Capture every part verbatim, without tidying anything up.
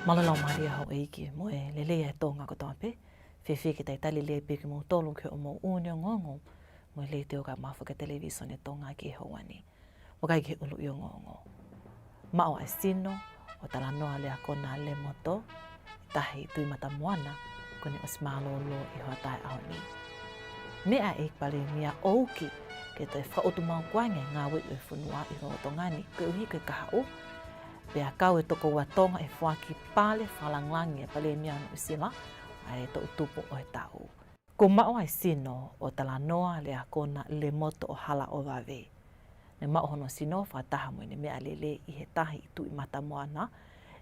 Mālō e laumālie houʻeiki mo e lelei ʻa e Tonga kotoa pē. Fiefia ke talitali lelei pē kimoutolu ki hoʻomou ʻū ongoongo mo e Letiō kae ʻumaʻā foki e Televīsone Tonga ki he houa ni. Mou vakai ki he ʻuluʻi ongoongo. Maʻu ʻa e sino ʻo Talanoa Leakona Lemoto, tahi Tuʻi Matamoana, kuo ne ʻosi mālōlō ʻi he hoʻatā ʻo e ʻaho ni. Meʻa ʻe he ʻEiki Palēmia ʻo uki ke toe fakaʻutumauku ange e ngāue ʻo e fonua ʻi he lolotonga ni koeʻuhi ko e kahaʻu, pea kau e tokoua Tonga ʻi he foaki pale fakalāngilangi ʻa e Palēmia ʻo Nuʻusila, ʻa e toʻutupu ʻo e taʻu. Kuo maʻu ʻa e sino ʻo Talanoa Leakona Lemoto ʻo Halaʻovave. Ne maʻu hono sino fakataha mo ʻene meʻalele ʻi he tahi Tuʻi Matamoana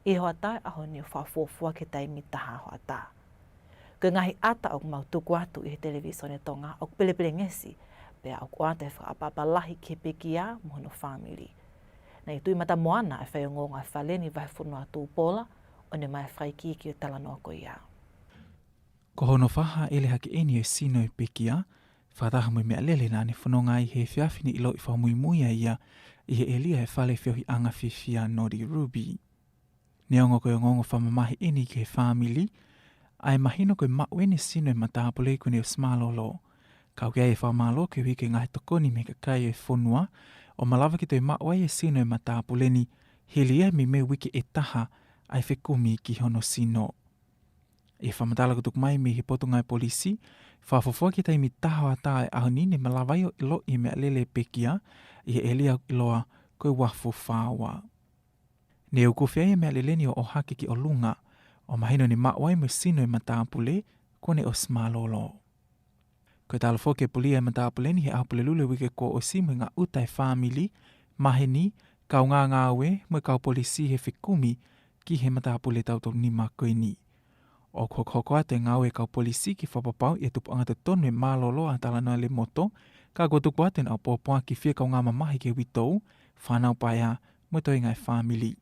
ʻi he hoʻatā ʻo e ʻaho ni ʻo fakafuofua ki he taimi taha hoʻatā. Ko e ngaahi ʻata ʻoku mau tuku atu ʻi he Televīsone Tonga ʻoku pelepelengesi, pea ʻoku ʻoatu e fakaʻapaʻapa lahi ki he pekia mo hono fāmili. Naʻe ʻi Tuʻi Matamoana ʻa e faiongoongo ʻa e Fale ni Vahefonua Tupola, ʻo ne ʻomai e fakaikiiki ʻo e talanoa ko ia. Ko hono fakahāʻele hake ʻeni ʻo e sino ʻo e pekia, fakataha mo e meʻalele naʻa ne fononga ai he efiafi ni ʻiloʻi fakamuimui ʻa ia ʻi he ʻēlia ʻo e Fale Feohiʻanga Fiefia Noti Ruby. Neongo ko e ongoongo fakamamahi ʻeni ki he fāmili, ʻa e mahino ko e maʻu ʻeni e sino ʻo e matāpule kuo ne ʻosi mālōlō. Ka ʻoku ʻi ai e fakamālō koeʻuhi ko e ngaahi tokoni mei he kakai ʻo e fonua, ʻo malava ke toe maʻu ai e sino ʻo e matāpule ni, hili ia mei he uike ʻe taha ʻa e fekumi ki hono sino. ʻI he fakamatala kuo tuku mai mei he Potungāue Polisi, fakafuofua ki he taimi taha hoʻatā ʻo e ʻaho ni ne malava ai ʻo ʻiloʻi e meʻalele ʻo e pekia ʻi he ʻēlia ʻoku ʻiloa ko e Uafu Fā Ua. Ne uku fē e meʻalele ni ʻo ʻohake ki ʻolunga, ʻo mahino ne maʻu ai mo e sino ʻo e matāpule kuo ne ʻosi mālōlō. Ko e talu foki e puli ʻa e matāpule ni he ʻaho Pulelulu ʻo e uike kuo ʻosi mo e ngaʻuta e fāmili, maheni, kaungāngāue mo e kau polisi he fekumi ki he matāpule tautau nima ko eni. ʻOku hokohoko atu e ngāue ʻa e kau polisi ke fakapapauʻi e tupuʻanga totonu e mālōlō ʻa Talanoa Lemoto, ka kuo tuku atu ʻenau pōpoaki fie kaungāmamahi ki he uitou, fānau paea mo e toenga e fāmili.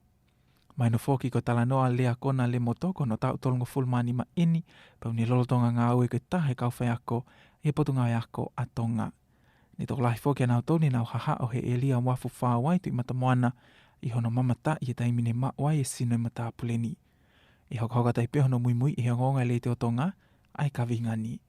Mahino foki ko Talanoa Leakona Lemoto ko hono taʻu tolungofulu mā nima ʻeni, pea ʻoku ne lolotonga ngāue ko e taha e kau faiako ʻi he Potungāue Ako ʻa Tonga. Ne tokolahi foki ʻa kinautolu ne nau hahaʻo he ʻēlia Uafu Fā Ua ʻi Tuʻi Matamoana ʻi hono mamata ʻi he taimi ne maʻu ai e sino ʻo e matāpule ni. ʻE hokohoko atu ai pē hono muimui ʻi he ongoongo ʻa e Letiō Tonga ʻa e kaveinga ni.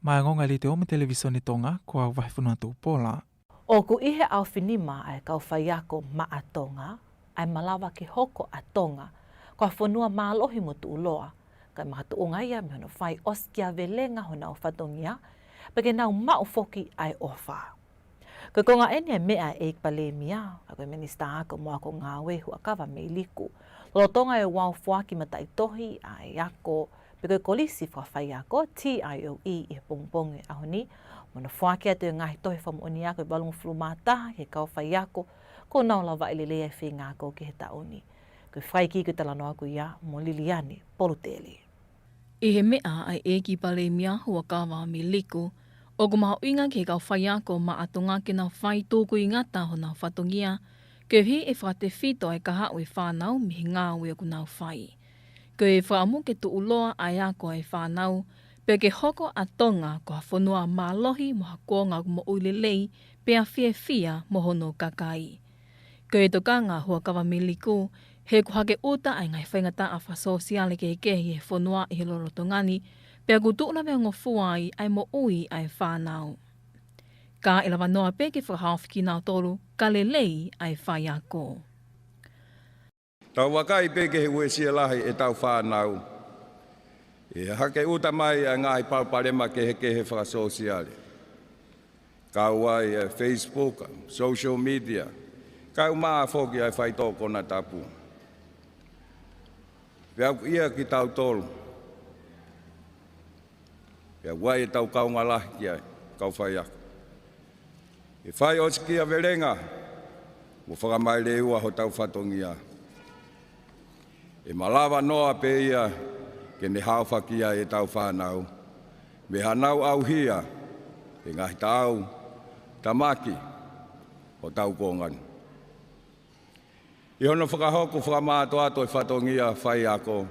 Maʻá e ongoongo ʻa e Letiō mo e Televīsone Tonga, ko au Vahefonua Tupola. ʻOku ʻi he ʻaofinima ʻa e kau faiako maʻa Tonga, ʻa e malava ke hoko ʻa Tonga ko ha fonua mālohi mo tuʻuloa, kae makatuʻunga ia mei hono fai ʻosikiavelenga honau fatongia, pea ke nau maʻu foki ʻa e ʻofa. Ko e konga ʻeni e meʻa ʻa e ʻEiki Palēmia, ʻa ia ko e Minisitā Ako mo Ako Ngāue Huʻakavameiliku, lolotonga e ʻoatu e foaki mataʻitohi ʻa e ako, pe ko e Kolisi Fakafaiako, T I O E, ʻi he pongipongi ʻo e ʻaho ni, mo hono foaki atu e ngaahi tohi fakamoʻoni ako ʻe valungofulu mā taha ki he kau faiako, kuo nau lavaʻi lelei ʻa e feinga ako ki he taʻu ni. Ko e fakaikiiki ʻo e talanoa ko ia mo Liliane Polutele. ʻI he meʻa ʻa e ʻEiki Palēmia Huʻakavameiliku, ʻoku mahuʻinga ki he kau faiako maʻa Tonga ke nau fai tukuingata honau fatongia, koeʻuhi ʻe fakatefito ʻa e kahaʻu ʻo e fānau mei he ngāue ʻoku nau fai. Ko e fakaʻamu ke tuʻuloa ʻa e ako ʻa e fānau, pea ke hoko ʻa Tonga ko ha fonua mālohi mo ha kuonga ʻoku moʻui lelei, pea fiefia mo hono kakai. Ko e tokanga ʻa Huʻakavameiliku, he ʻoku hake ʻuta ʻa e ngaahi faingataʻa fakasōsiale kehekehe ʻi he fonua ʻi he lolotonga ni, pea ʻoku tuʻu lave ʻo ngofua ai ʻa e moʻui ʻa e fānau. Ka ʻe lava noa pē ke fakahaofi kinautolu ka lelei ʻa e faiako. Tau vakai pē ki he uesia lahi ʻetau fānau, ʻe hake ʻuta mai ʻa e ngaahi palopalema kehekehe fakasōsiale. Kau ai e Facebook, social media, kae ʻumaʻā foki ʻa e faitoʻo konatapu. Pea ʻoku ʻia kitautolu, pea ʻoku ʻi ai ʻetau kaungā lahi ki ai, kau faiako. ʻE fai ʻosikiavelenga mo fakamaʻeleʻi ʻa hotau fatongia. ʻE malava noa pē ia ke ne haofaki ai ʻetau fānau mei haʻanau ʻauhia ʻe he ngaahi taʻau tamaki hotau kuonga ni. ʻI hono fakahoko fakamātoato e fatongia faiako,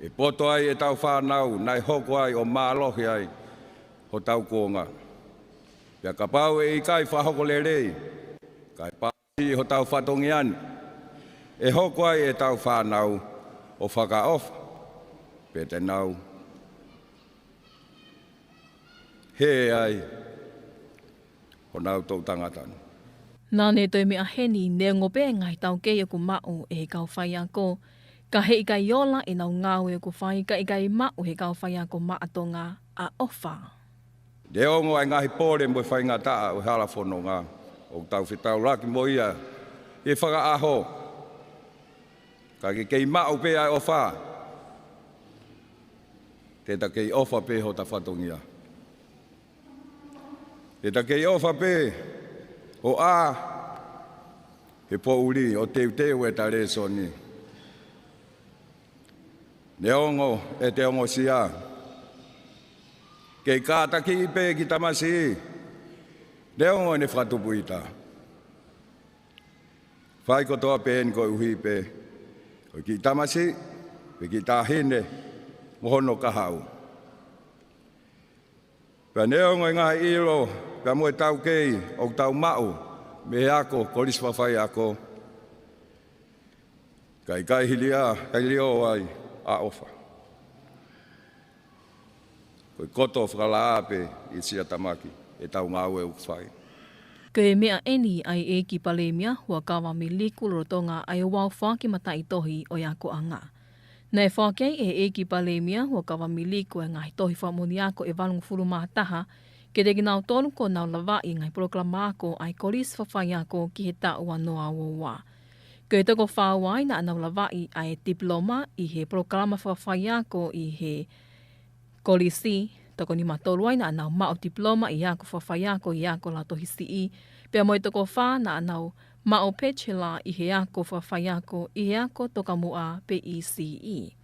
ʻe poto ai ʻetau fānau naʻe hoko ai ʻo mālohi ai hotau kuonga. Pea kapau ʻe ʻikai fakahoko lelei, kae pāsi ʻi hotau fatongia ni, ʻe hoko ai ʻetau fānau ʻo fakaʻofa, pea te nau hē ai honau toʻu tangata ni. Naʻa ne toe meʻa heni, neongo pē ngaahi taukei ʻoku maʻu ʻe he kau faiako, ka heʻikai ola ʻenau ngāue ʻoku fai, ka ʻikai maʻu ʻe he kau faiako maʻa Tonga ʻa ʻofa. Neongo ʻa e ngaahi pole mo e faingataʻa ʻo e hala fononga ʻoku tau fetaulaki mo ia he fakaʻaho, ka ke kei maʻu pē ʻa e ʻofa, te ta kei ʻofa pē hota fatongia. Te ta kei ʻofa pē ʻo ʻā he poʻuli ʻo teuteu ʻeta lēsoni. Neongo ʻete ongosia, kei kātakiʻi pē kiʻi tamasiʻi, neongo ʻene fakatupu ʻita. Fai kotoa pē eni koeʻuhi pē ko e kiʻi tamasiʻi, pe kiʻi taʻahine, mo hono kahaʻu. Pea neongo e ngaahi ʻilo, pea mo e taukei ʻoku tau maʻu mei he ako Kolisi Fakafaiako, ka ʻikai hili ʻa, ʻikai liliu ai ʻa ʻofa. Ko e koto fakalaʻā pē ʻi Siatamaki ʻetau ngāue ʻoku fai. Ko e meʻa eni ʻa e ʻEiki Palēmia Huʻakavameiliku lolotonga ʻa e ouau foaki mataʻitohi ʻo e akoʻanga. Naʻe foaki ai ʻe he ʻEiki Palēmia Huʻakavameiliku ʻa e ngaahi tohi fakamoʻoni ako ʻe valungofulu mā taha kiate kinautolu kuo nau lavaʻi e ngaahi polokalama ako ʻa e Kolisi Fakafaiako ki he taʻu ua noa ua ua. Ko e toko fā ua ai naʻa nau lavaʻi ʻa e tipiloma ʻi he polokalama fakafaiako ʻi he kolisi, toko nima tolu ai naʻa nau maʻu tipiloma ʻi he ako fakafaiako ʻi he ako lautohi siʻi, pea mo e toko fā naʻa nau maʻu pēchela ʻi he ako fakafaiako ʻi he ako tokamuʻa pe E C E.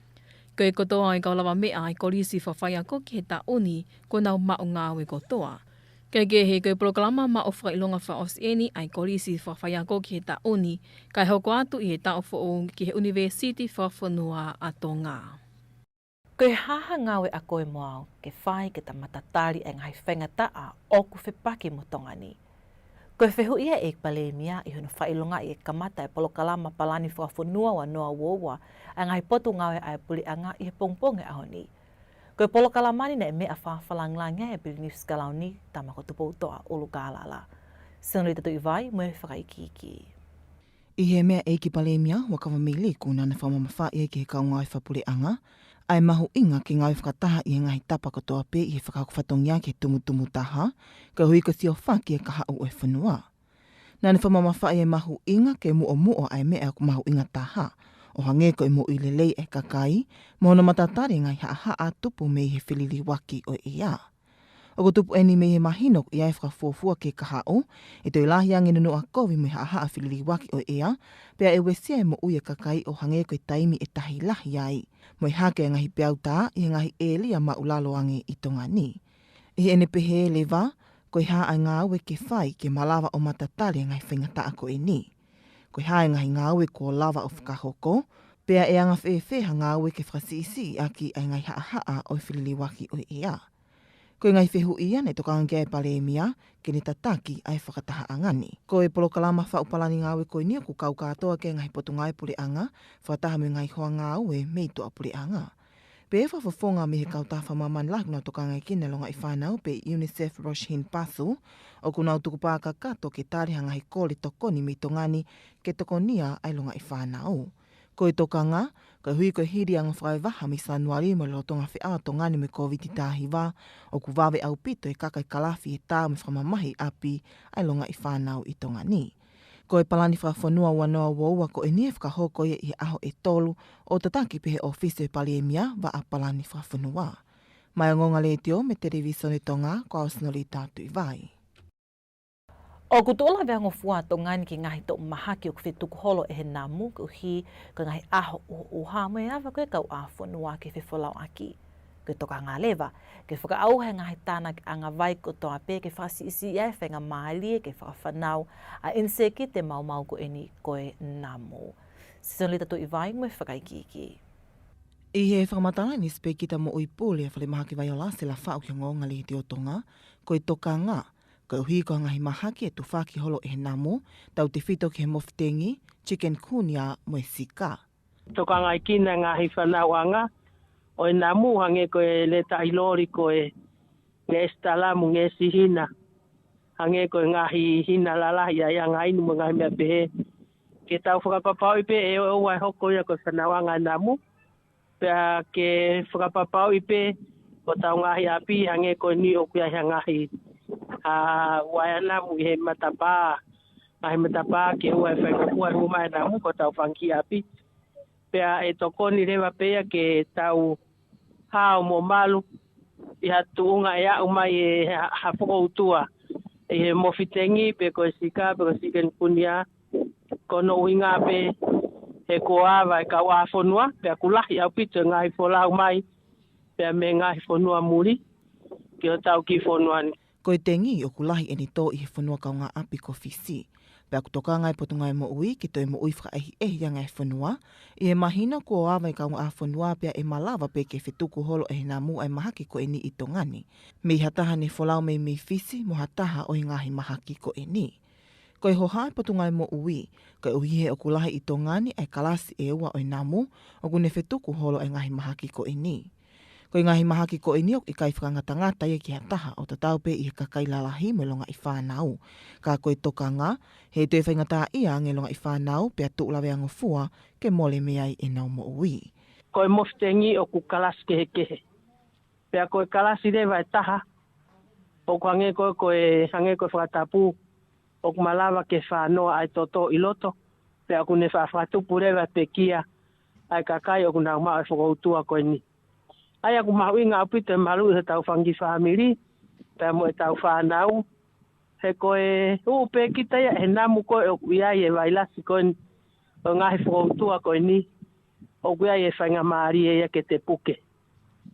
Ko e kotoa e kau lavameʻa ʻa e Kolisi Fakafaiako ki he taʻu ni kuo nau maʻu ngāue kotoa. Kae kehe, ko e polokalama maʻu fakaʻilonga fakaʻosi eni ʻa e Kolisi Fakafaiako ki he taʻu ni, kae hoko atu ʻi he taʻu foʻou ki he ʻUnivēsiti Fakafonua ʻa Tonga. Ko e hā ha ngāue ʻa koe mo au ke fai ke ta matatali ʻa e ngaahi faingataʻa ʻoku fepaki mo Tonga ni? Ko e fehuʻi ia ʻa e ʻEiki Palēmia ʻi hono fakaʻilongaʻi e kamata e polokalama Palani Fakafonua ua noa ua ua ʻa e ngaahi potungāue ʻa e Puleʻanga ʻi he pongipongi ʻo e ʻaho ni. Ko e polokalama ni naʻe meʻa fakalangilangi ai ʻa Piliniusi Kalauni Tama ko Tupoutoʻa ʻUlukālala. Senolita Tuʻivai mo e fakaikiiki. ʻI he meʻa ʻa e ʻEiki Palēmia Huʻakavameiliku, naʻa ne fakamamafaʻi ai ki he kau ngāue fakapuleʻanga ʻa e mahuʻinga ke ngāue fakataha ʻi he ngaahi tapa kotoa pē ʻi he fakahoko fatongia ki he tumutumu taha, koeʻuhi ko e siofaki e kahaʻu ʻo e fonua. Naʻa ne fakamamafaʻi e mahuʻinga ke muʻomuʻa ʻa e meʻa ʻoku mahuʻinga taha, ʻo hangē ko e moʻui lelei ʻa e kakai, mo hono matatali e ngaahi haʻahaʻa tupu mei he feliliuaki ʻo e ʻea. ʻOku tupu eni mei he mahino ʻoku ʻi ai e fakafuofua ki he kahaʻu, ʻe toe lahi ange e nunuʻa kovi mo e haʻahaʻa feliliuaki ʻo e ʻea, pea ʻe uesia e moʻui e kakai ʻo hangē ko e taimi ʻe tahi lahi ai, mo e hake e ngaahi peau tā ʻi he ngaahi ʻēlia maʻulalo ange ʻi Tonga ni. ʻI heʻene pehē leva, ko e hā ʻa e ngāue ke fai ke malava ʻo matatali e ngaahi faingataʻa ko eni? Ko e hā e ngaahi ngāue kuo lava ʻo fakahoko, pea ʻe anga fēfē ha ngāue ke fakasiʻisiʻi ʻaki ʻa e ngaahi haʻahaʻa ʻo e feliliuaki ʻo e ʻea? Ko e ngaahi fehuʻi ia naʻe tokanga ki ai e Palēmia ke ne tataki ʻa e fakatahaʻanga ni. Ko e polokalama faʻu palani ngāue ko eni ʻoku kau kātoa ki ai e ngaahi potungāue puleʻanga, fakataha mo e ngaahi hoa ngāue mei tuʻapuleʻanga. Pea fakafofonga mei he kautaha fakamāmani lahi ʻoku nau tokangaʻi e longaʻi fānau pe UNICEF Roisin Pasu, ʻoku nau tukupā kakato ke tali ha ngaahi kole tokoni mei Tonga ni ke tokonia ʻa e longaʻi fānau. Ko e tokanga, koeʻuhi ko e hili ange e fakavahaʻa mei Sānuali mo e lolotonga feʻao ʻa Tonga ni mo e Kōviti taha hiva, ʻoku vave ʻaupito e kakai kalafi he tā mo e fakamamahi ʻapi ʻa e longaʻi fānau ʻi Tonga ni. Ko e Palani Fakafonua ua noa ua ua ko eni ʻe fakahoko ia ʻi he ʻaho ʻe tolu, ʻo tataki pē ʻe he ʻōfisi ʻo e Palēmia Vaʻa Palani Fakafonua. Maʻá e Ongoongo Letiō mo e Televīsone Tonga, ko au Senolita Tuʻivai. ʻOku tuʻu lavea ngofua ʻa Tonga ni ki he ngaahi toʻu mahaki ʻoku fetuku holo ʻe he namu, koeʻuhi ko e ngaahi ʻaho ʻuha mo e ava ko e kauʻāfonua ke fefolaoʻaki. Ko e tokanga leva ke fakaʻauha e ngaahi tānaki ʻanga vai kotoa pē ke fakasiʻisiʻi ai e faingamālie ke fakafanau ʻa e ʻinisēkiti maumau ko eni ko e namu. Senolita Tuʻivai mo e fakaikiiki. ʻI he fakamatala ʻa e Sipekita Moʻui Pule ʻa e Falemahaki Vaiola Selafaʻu ki he Ongoongo Letiō Tonga, ko e tokanga, koeʻuhi ko e ngaahi mahaki ʻe tufaki holo ʻe he namu, tautefito ki he mofitengi, chikungunya mo e Zika. Tokangaʻi kinautolu e ngaahi fanauʻanga ʻo e namu, hangē ko e letaʻi loli ko e ngeʻesi talamu, ngeʻesi hina, hangē ko e ngaahi hina lalahi ʻa e anga inu mo e ngaahi meʻa pehē. Ke tau fakapapauʻi pē ʻe ʻoua ʻe hoko ia ko e fanauʻanga ʻo e namu. Pea ke fakapapauʻi pē ko hotau ngaahi ʻapi, hangē ko eni ʻoku ʻi ai ha ngaahi, ʻa, uaea namu ʻi he matapā, ngaahi matapā, ke ʻoua ʻe faingofua e hū mai e namu ki hotau fanga kiʻi ʻapi. Pea ʻe tokoni leva pē ia ke tau hao mo malu ʻi ha tuʻunga ʻe aʻu mai e ha, ha fokoutua ʻi he mofitengi pe ko e sika pe ko e sikenikunia. Ko hono ʻuhinga pē he kuo ava e kauʻāfonua, pea ʻoku lahi ʻaupito e ngaahi folau mai pea mei he ngaahi fonua muli ki hotau kiʻi fonua ni. Ko e tengi ʻoku lahi ʻene tō ʻi he fonua kaungāʻapi ko Fisi. Pea ʻoku tokanga e Potungāue Moʻui ke toe moʻui fakaʻehiʻehi ange e fonua ʻi he mahino kuo ava e kauʻāfonua, pea ʻe malava pē ke fetuku holo ʻe he namu ʻa e mahaki ko eni ʻi Tonga ni, mei ha taha ne folau mai mei Fisi mo ha taha ʻo e ngaahi mahaki ko eni. Ko e hohaʻa e Potungāue Moʻui, koeʻuhi he ʻoku lahi ʻi Tonga ni ʻa e kalasi ʻe ua ʻo e namu ʻoku ne fetuku holo e ngaahi mahaki ko eni. Ko e ngaahi mahaki ko eni ʻoku ʻikai fakangatangata ia ki ha taha, ʻo tatau pē ʻi he kakai lalahi mo e longaʻi fānau. Ka ko e tokanga, he toe faingataʻaʻia ange e longaʻi fānau pea tuʻu laveangofua ke mole mei ai ʻenau moʻui. Ko e mofitengi ʻoku kalasi kehekehe. Pea ko e kalasi leva ʻe taha, ʻoku hangē ko, ko e, hangē ko e fakatapu, ʻoku malava ke fānoa ʻa e toto ʻi loto, pea ʻoku ne faʻa fakatupu leva e pekia ʻa e kakai ʻoku nau maʻu e fokoutua ko eni. ʻA ia ʻoku mahuʻinga ʻaupito e maluʻi hotau fanga kiʻi fāmili, pea mo ʻetau fānau. He ko e ʻū pē kita ia he namu ko ē ʻoku ʻi ai e vailasi ko eni ʻo e ngaahi fokoutua ko eni, ʻoku ʻi ai e faingamālie ia ke te puke.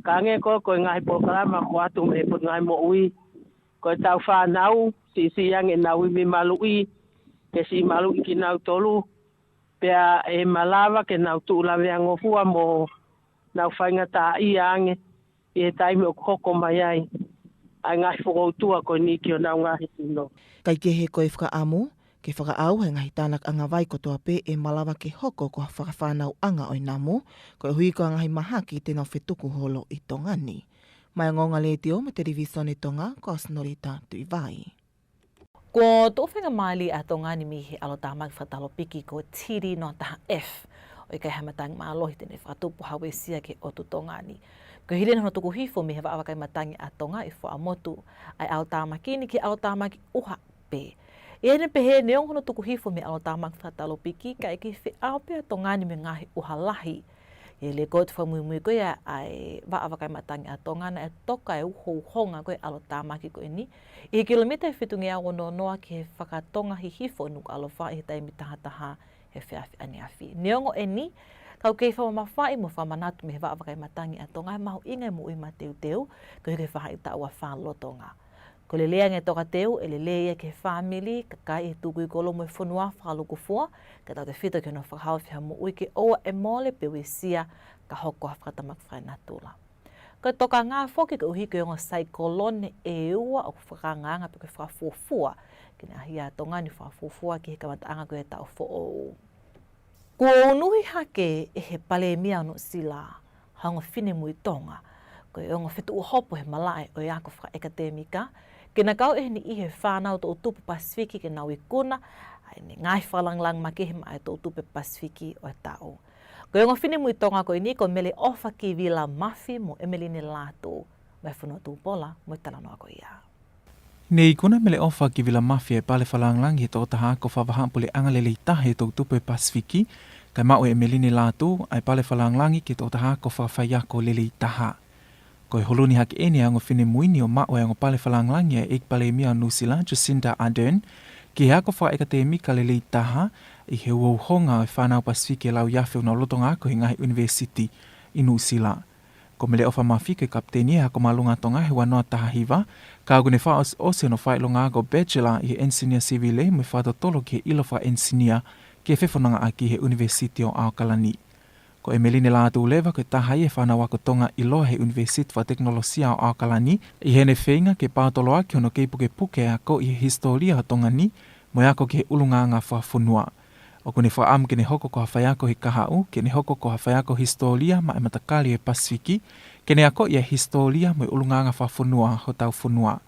Ka hangē ko, ko e ngaahi polokalama ʻoku ʻoatu mei he Potungāue Moʻui, ko ʻetau fānau, siʻisiʻi ange ʻenau ivi maluʻi, ke siʻi maluʻi kinautolu, pea ʻe malava ke nau tuʻu laveangofua mo nau faingataʻaʻia ange ʻi he taimi ʻoku hoko mai ai ʻa e ngaahi fokoutua ko eni ki honau ngaahi sino. Kaekehe, ko e fakaʻamu ke fakaʻauha e ngaahi tānaki angavai kotoa pē ʻe malava ke hoko ko ha fakafānauʻanga ʻo e namu, koeʻuhi ko e ngaahi mahaki te nau fetuku holo ʻi Tonga ni. Maʻá e Ongoongo Letiō mo e Televīsone Tonga, ko Asinolita Tuʻivai. Kuo tuʻu faingamālie ʻa Tonga ni mei he ʻalotāmaki fakatolopiki ko Tiri noa taha F, ʻo ʻikai ha matangi mālohi te ne fakatupu ha uesia ki he ʻotu Tonga ni. Ko e hili eni hono tuku hifo mei he vaʻa vakai matangi ʻa Tonga ʻi Fuaʻamotu ʻa e ʻalotāmaki ni ki he ʻalotāmaki ʻuha pē. ʻI heʻene pehē, neongo hono tuku hifo mei he ʻalotāmaki fakatolopiki, ka ʻe kei feʻao pē ʻa Tonga ni mei he ngaahi ʻuha lahi. ʻI he lekooti fakamuimui ko ia ʻa e vaʻa vakai matangi ʻa Tonga, naʻe toka e uhouhonga ko ē ʻalotāmaki ko eni ʻi he kilomita ʻe fitungeau ononoa ki he fakatonga hihifo ʻo Nukuʻalofa ʻi he taimi tahataha he efiafi ʻaneafi. Neongo eni, ka ʻoku kei fakamamafaʻi mo fakamanatu mei he vaʻa vakai matangi ʻa Tonga e mahuʻinga e moʻui mateuteu, koeʻuhi ko e faʻahitaʻu ua fā lolotonga. Ko e lelei ange e tokateu, ʻe lelei ia ki he fāmili, kakai, tukui kolo mo e fonua fakalūkufua, kae tautefito ki hono fakahaofi ha moʻui ke ʻoua ʻe mole pe uesia ka hoko ha fakatamaki fakanatula. Ko e tokanga foki koeʻuhi ko e ongo saikolone ʻe ua ʻoku fakaangaanga pe ko e fakafuofua ke ne ʻahiʻahi ʻa Tonga ni fakafuofua ki he kamataʻanga ko ē taʻu foʻou. Kuo unuhi hake ʻe he Palēmia ʻo Nuʻusila ha ongo finemui Tonga, ko e ongo fetuʻuhopo he malaʻe ʻo e ako fakaʻekatēmika, ke na kau ʻi he niʻihi he fānau toʻutupu Pasifiki ke nau ikuna ʻa ʻene ngaahi fakalāngilangi makehe maʻá e toʻutupu Pasifiki ʻo e taʻu. Ko e ongo finemui Tonga ko eni ko Meleʻofa Kivila Mafi mo ʻEmeline Lātū. Mei Fonua Tupola mo e talanoa ko ia. Ne ikuna ʻe Meleʻofa Kivila Mafi e pale fakalāngilangi he tokotaha ako fakavahaʻapuleʻanga lelei taha he toʻutupu Pasifiki, kae maʻu ʻe ʻEmeline Lātū ʻa e pale fakalāngilangi ki he tokotaha ako fakafaiako lelei taha. Ko e hulu ni hake eni ʻa e ongo finemui ni ʻo maʻu e ongo pale fakalāngilangi ʻa e ʻEiki Palēmia ʻo Nuʻusila, Jacinda Ardern, ki he ako fakaʻekatēmika lelei taha ʻi he uhouhonga ʻo e fānau Pasifiki ʻe lauiafe ʻoku nau lolotonga ako he ngaahi ʻunivēsiti ʻi Nuʻusila. Ko Meleʻofa Mafi ko e kapiteni he ako māʻolunga ʻa Tonga he ua noa taha hiva, ka ʻoku ne fakaʻosiʻosi hono fai ʻilonga ako Bachelor ʻi he ʻEnisinia Sivile mo e fakatotolo ki he ʻilo fakaʻenisinia ki he fefonongaʻaki he ʻUnivēsiti ʻo ʻAokalani. Ko ʻEmeline Lātū leva ko e taha ia he fānau ako Tonga ʻiloa he ʻUnivēsiti Fakatekinolosia ʻo ʻAokalani, ʻi heʻene feinga ke paotoloaki hono kei pukepuke e ako ʻi he hisitōlia ʻo Tonga ni mo e ako ki he ʻulungaanga fakafonua. ʻOku ne fakaʻamu ke ne hoko ko ha faiako he kahaʻu, ke ne hoko ko ha faiako hisitōlia maʻa e matakali ʻo e Pasifiki, ke ne akoʻi ʻa e hisitōlia mo e ʻulungaanga fakafonua hotau fonua.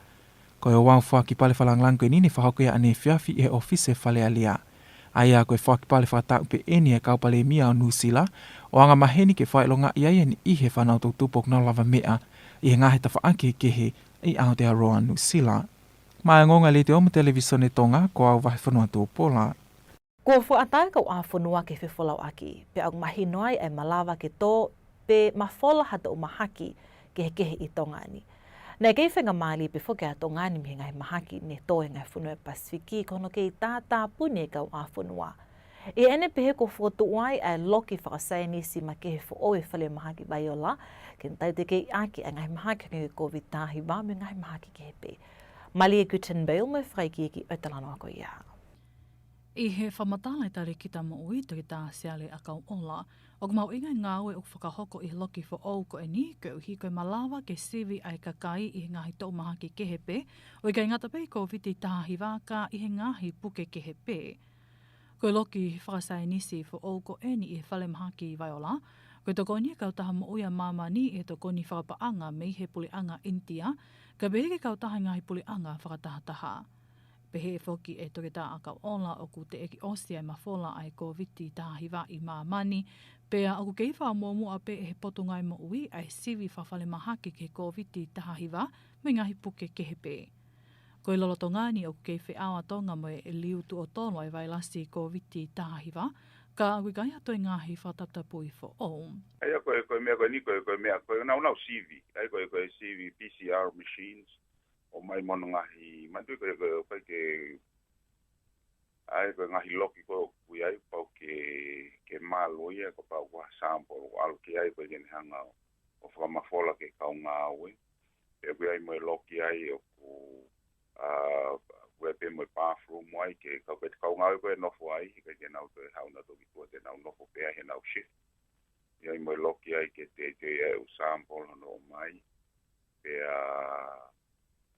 Ko e ouau foaki pale fakalāngilangi ko eni ne fakahoko ia ʻaneefiafi ʻi he ʻōfisi ʻo e Fale Alea. ʻA ia ko e foaki pale fakataʻu pē eni ʻa e kau palēmia ʻo Nuʻusila, ʻo angamaheni ke fakaʻilongaʻi ai ʻa e niʻihi ʻo e fānau toʻutupu ʻoku nau lavameʻa ʻi he ngaahi tafaʻaki kehe ʻi Aotearoa Nuʻusila. Maʻá e ongoongo ʻa e Letiō mo e Televīsone Tonga, ko au Vahefonua Tupola. Kuo fakaʻatā e kau ʻāfonua ke fefolauʻaki, pea ʻoku mahino ai ʻa e malava ke tō pe mafola ha toʻu mahaki kehekehe ʻi Tonga ni. Naʻe kei faingamālie pē foki ʻa Tonga ni mei he ngaahi mahaki ne tō he ngaahi fonua ʻo e Pasifiki, ko hono kei tātāpuni e kau ʻāfonua. ʻI heʻene pehē kuo fokotuʻu ai ʻa e loki fakasaienisi makehe foʻou ʻa e falemahaki Vaiola, ke ne tautekeʻiʻaki ʻa e ngaahi mahaki hangē ko e Kōviti taha hiva mo e ngaahi mahaki kehe pē. Malia Guttenbeil mo e fakaikiiki ʻo e talanoa ko ia. ʻI he fakamatala ʻa e Talēkita Moʻui, Toketā Siale ʻAkauʻola, ʻoku mahuʻinga e ngāue ʻoku fakahoko ʻi he loki foʻou ko eni, koeʻuhi ko e malava ke sivi ʻa e kakai ʻi he ngaahi toʻu mahaki kehe pē, ʻo ʻikai ngata pē ʻi he Kōviti taha hiva ka ʻi he ngaahi puke kehe pē. Ko e loki fakasaienisi foʻou ko eni ʻi he falemahaki Vaiola, ko e tokoni ʻa e kautaha moʻui ʻa māmani ʻi he tokoni fakapaʻanga mei he puleʻanga ʻInitia, kae pehē ki he kautaha ngaahi puleʻanga fakatahataha. Pehē foki ʻe Toketā ʻAkauʻola ʻoku teʻeki ʻosi ʻa e mafola ʻa e Kōviti taha hiva ʻi māmani, pea ʻoku kei fakamuʻomuʻa pē ʻe he Potungāue Moʻui ʻa e sivi fakafalemahaki ki he Kōviti taha hiva mo e ngaahi puke kehe pē. Ko e lolotonga ni ʻoku kei feʻao ʻa Tonga mo e liliu tuʻo tolu ʻa e vailasi Kōviti taha hiva, ka ʻoku ʻikai ha toe ngaahi fakataputapui foʻou. ʻA ia ko e, ko e meʻa ko eni, ko e, ko e meʻa, ko e nāunau sivi. ʻA ia ko e, ko e sivi P C R machines, ʻomai mo hono ngaahi, manatuʻi ko e, ko e, ʻoku ʻikai ke, ʻa ia ko e ngaahi loki ko ē ʻoku ʻi ai, pau ke, ke malu ia, kapau ko ha sample ʻoku ʻalu ki ai, ʻoku ʻikai ke ne hanga ʻo, ʻo fakamafola ki he kau ngāue. Pea ʻoku ʻi ai mo e loki ai ʻoku, ʻa, ʻoku ʻi ai pē mo e bathroom ai ke kau, pea kau ngāue ko ē ʻe nofo ai, ʻikai ke nau toe haʻu nautolu ki tuʻa, te nau nofo pē ai heʻenau shift. ʻI ai mo e loki ai ke te, te ʻi ai e ʻū sample hono ʻomai. Pea,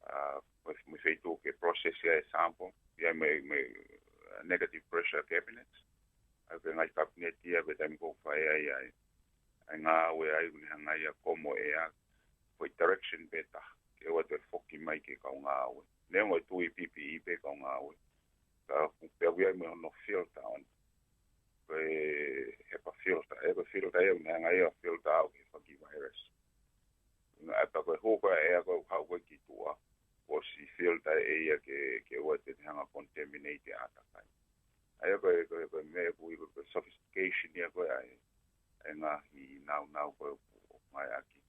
ʻa, mo e, mo e feituʻu ke process ai e sample. ʻI ai mo e, mo e, ʻa, negative pressure cabinets. ʻA ia ko e ngaahi cabinet ia ko e taimi ko ē ʻoku fai ai ʻa e, ʻa e ngāue ai ʻoku ne hanga ia ʻo komo ʻea, ko e direction pē taha, ke ʻoua toe foki mai ki he kau ngāue. Neongo ʻoku tui P P E pē kau ngāue. Ka ʻoku pehē ʻoku ʻi ai mo hono filter on. Ko e HEPA filter, ʻa ia ko e filter ia ʻoku ne hanga ia ʻo filter ʻa e hepaki virus. ʻA ia pea ko e hū ko ē ʻa e ʻea ko ē ʻoku haʻu ko ē ki tuʻa, ʻosi filter ʻe ia ke, ke ʻoua te ne hanga ʻo contaminate e ʻātakai. ʻA ia ko e, ko e, ko e meʻa ʻoku ui ko e, ko e sophistication ia ko ē ʻa e, ʻa e ngaahi nāunau ko ē ʻoku ngāueʻaki.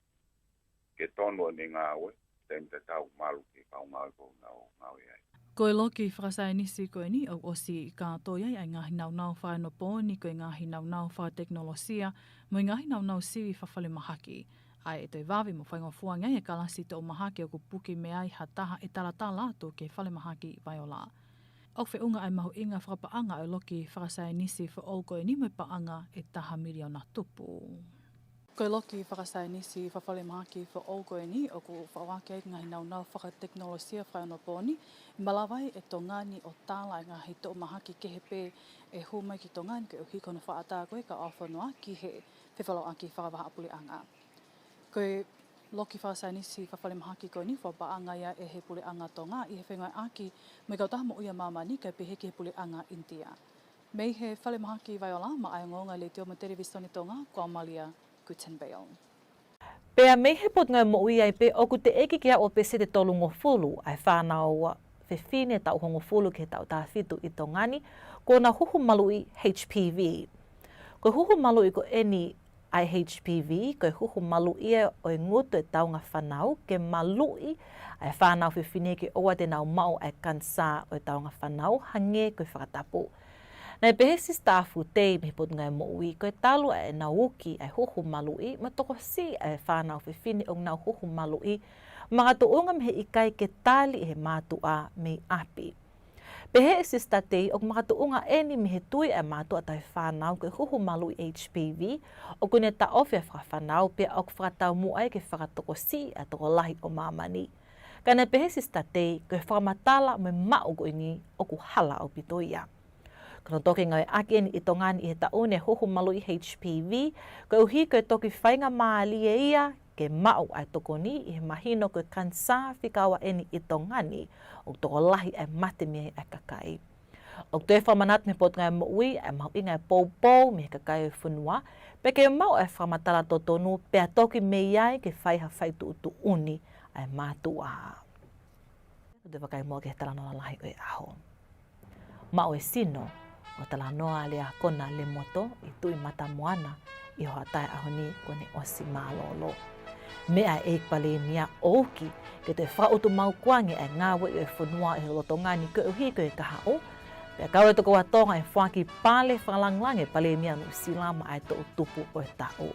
Ke tonu ʻene ngāue, taimi tatau malu ki he kau ngāue ʻoku nau ngāue ai. Ko e loki fakasaienisi ko eni ʻoku ʻosi kātoi ai ʻa e ngaahi nāunau fakaeonopooni, ko e ngaahi nāunau fakatekinolosia, mo e ngaahi nāunau sivi fakafalemahaki. ʻA ia ʻe toe vave mo faingofua ange ai e kalasi toʻu mahaki ʻoku puke mei ai ha taha ʻe talatala atu ki he falemahaki Vaiola. ʻOku feʻunga ʻa e mahuʻinga fakapaʻanga ʻo e loki fakasaienisi foʻou ko eni mo e paʻanga ʻe taha miliona tupu. Ko e loki fakasaienisi fakafalemahaki foʻou ko eni ʻoku foaki ai e ngaahi nāunau fakatekinolosia fakaeonopooni, ʻe malava ai ʻe Tonga ni ʻo tala e ngaahi toʻu mahaki kehe pē ʻe hū mai ki Tonga ni koeʻuhi ko hono fakaʻatā ko ē e kau ʻāfonua ki he fefolauʻaki fakavahaʻapuleʻanga. Ko e loki fakasaienisi fakafalemahaki ko eni ʻoku fakapaʻanga ia ʻe he puleʻanga Tonga ʻi he fengāueʻaki mo e kautaha moʻui ʻa māmani kae pehē ki he puleʻanga ʻInitia. Mei he falemahaki Vaiola, maʻá e ongoongo ʻa e Letiō mo e Televīsone Tonga, ko au Malia Guttenbeil. Pea mei he Potungāue Moʻui ai pē ʻoku teʻeki ke aʻu ʻo peseti ʻe tolungofulu ʻa e fānau fefine taʻu hongofulu ki he taʻu taha fitu ʻi Tonga ni kuo nau huhu maluʻi H P V. Ko e huhu maluʻi ko eni ʻa e H P V, ko e huhu maluʻi ia ʻo e ngutu ʻo e taunga fānau ke maluʻi ʻa e fānau fefine ke ʻoua te nau maʻu ʻa e kanisā ʻo e taunga fānau hangē ko e fakatapu. Naʻe pehē ʻe Sisitā Fūtei mei he Potungāue Moʻui, ko e talu ʻa ʻenau uki ʻa e huhu maluʻi mo tokosiʻi ʻa e fānau fefine ʻoku nau huhu maluʻi, makatuʻunga mei he ʻikai ke tali ʻe he mātuʻa mei ʻapi. Pehē ʻe Sisitā Tei ʻoku makatuʻunga eni mei he tui ʻa e mātuʻa tauhi fānau ko e huhu maluʻi H P V ʻoku ne taʻofi ʻa e fakafānau pea ʻoku fakataumuʻa ia ke fakatokosiʻi ʻa e tokolahi ʻo māmani. Ka naʻe pehē ʻe Sisitā Tei ko e fakamatala mo e maʻu ko eni ʻoku hala ʻaupito ia. Ko hono toki ngāueʻaki eni ʻi Tonga ni ʻi he taʻu ni e huhu maluʻi H P V, koeʻuhi ko e toki faingamālie ia ke maʻu ʻa e tokoni ʻi he mahino ko e kanisā fika ua eni ʻi Tonga ni, ʻoku tokolahi ʻa e mate mei ai ʻa e kakai. ʻOku toe fakamanatu mei he Potungāue Moʻui ʻa e mahuʻinga e poupou mei he kakai ʻo e fonua, pea ke maʻu ʻa e fakamatala totonu, pea toki mei ai ke fai ha fai tuʻutuʻuni ʻa e mātuʻa. ʻOku toe vakai muʻa ki he talanoa lalahi ʻo e ʻaho. Maʻu e sino ʻo e talanoa lea ko ena Lemoto ʻi Tuʻi Matamoana ʻi he hoʻatā ʻo e ʻaho ni kuo ne ʻosi mālōlō. Meʻa ʻe he ʻEiki Palēmia ʻo uki ke toe fakaʻutumauku ange ʻa e ngāue ʻo e fonua ʻi he lolotonga ni koeʻuhi ko e kahaʻu. Pea kau e tokoua Tonga ʻi he foaki pale fakalāngilangi ʻa e Palēmia ʻo Nuʻusila maʻa e toʻutupu ʻo e taʻu.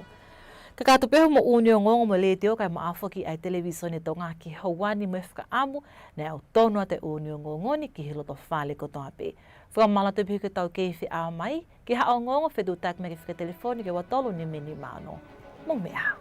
Kakato pē hoʻomou ʻū ongoongo mo e Letiō kae ʻumaʻā foki ʻa e Televīsone Tonga ki he houa ni mo e fakaʻamu naʻe ʻaonga atu e ʻū ongoongo ni ki he loto fale kotoa pē. Fakamālō atu pē ki he kau kei feʻao mai, ki haʻo ongoongo fetuʻutaki mai ki he fika telefoni ki he ua tolu nima nima ono. Mou meʻa ā.